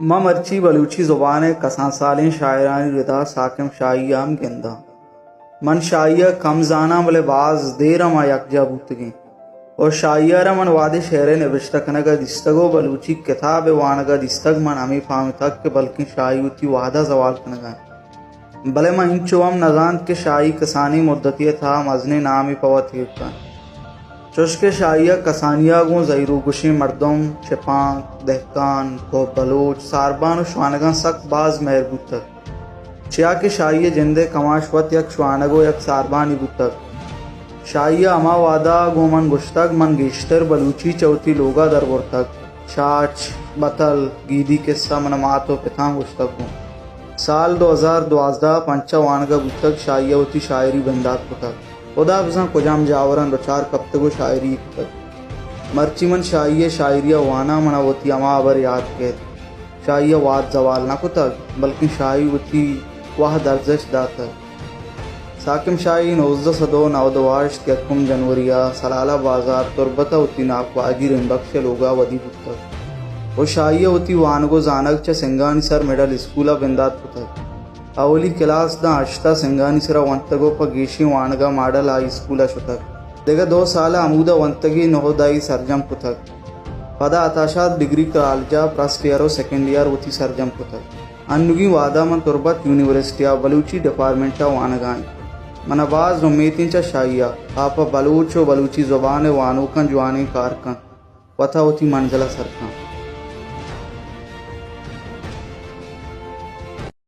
ما مرچی بلوچی زبان ءِ کسان سالیں شاعرانی ردا ساکم شاہی ءَ ہم گنداں۔ من شاہی ءَ کم زاناں، بلے باز دیر ءَ ما یکجاہ بوتگیں۔ اور شاہی ءَ را من وہدے شعرے نبشتہ کنگ ءَ دیستگ و بلوچی کتابے وانگ ءَ دیستگ، من ہمے فہمتگ کہ بلکیں شاہی وتی وہد ءَ زوال کنگ ءَ انت۔ بلے من انچو ہم نزانت کہ شاہی کسانیں مدتے ءِ تہا مزنیں نامے پہ وت ایر کنت۔ چوش کہ شاہی ءَ کسانی ءَ گوں زہیروگوشیں مردم، شپانک، دہکان، کوہ بلوچ، ساربان و شوانگاں سک باز مہر بوتگ۔ چیا کہ شاہی ءِ جند ءِ کماش وت یک شوانگ و یک ساربانے بوتگ۔ شاہی ءَ ہما وہد ءَ گوں من گوشتگ، من گیشتر بلوچی چہ وتی لوگ ءَ در برتگ۔ چاچ، بتل، گیدی کسہ من ءَ مات و پتاں گوشتگ گوں۔ سال دو ہزار دوازدہ پنچ ءَ وانگ ءَ بوتگ، شاہی ءَ وتی شاعری بندات کتگ۔ ہدا بزاں کجام جاوراں دچار کپتگ و شاعری کتگ۔ مرچی من شاہی ءِ شاعری ءَ واناں، من ءَ وتی ہما ہبر یات کیت۔ شاہی ءَ وہد زوال نہ کتگ، بلکیں شاہی وتی وہد ارزشت داتگ۔ ساکم شاہی نوزدہ سد و نود و ہشت یکم جنوری ءَ سلالہ بازار تربت ءَ وتی ناکو حاجی رحیم بخش ءِ لوگ ءَ ودی بوتگ و شاہی ءَ وتی وانگ و زانگ چہ سنگانی سر مڈل اسکول ءَ بندات کتگ۔ اولی کلاس داں ہشت ءَ سنگانی سر ءَ ونتگ و پہ گیشیں وانگ ءَ ماڈل ہائی اسکول ءَ شتگ۔ دگہ دو سال ءَ ہمود ءَ ونتگی نہدائی سرجم کتگ۔ پدا عطا شاد ڈگری کالج ءَ فرسٹ ایئر و سیکنڈ ایئر وتی سرجم کتگ۔ انوگیں وہد ءَ من تربت یونیورسٹی ءَ بلوچی ڈیپارٹمنٹ ءَ وانگ ءَ آں۔ من ءَ باز امیت انت چہ شاہی ءَ، آ پہ بلوچ و بلوچی زبان ءِ وانوکاں جوانیں کار کنت، وت ءَ وتی منزل ءَ سر کنت۔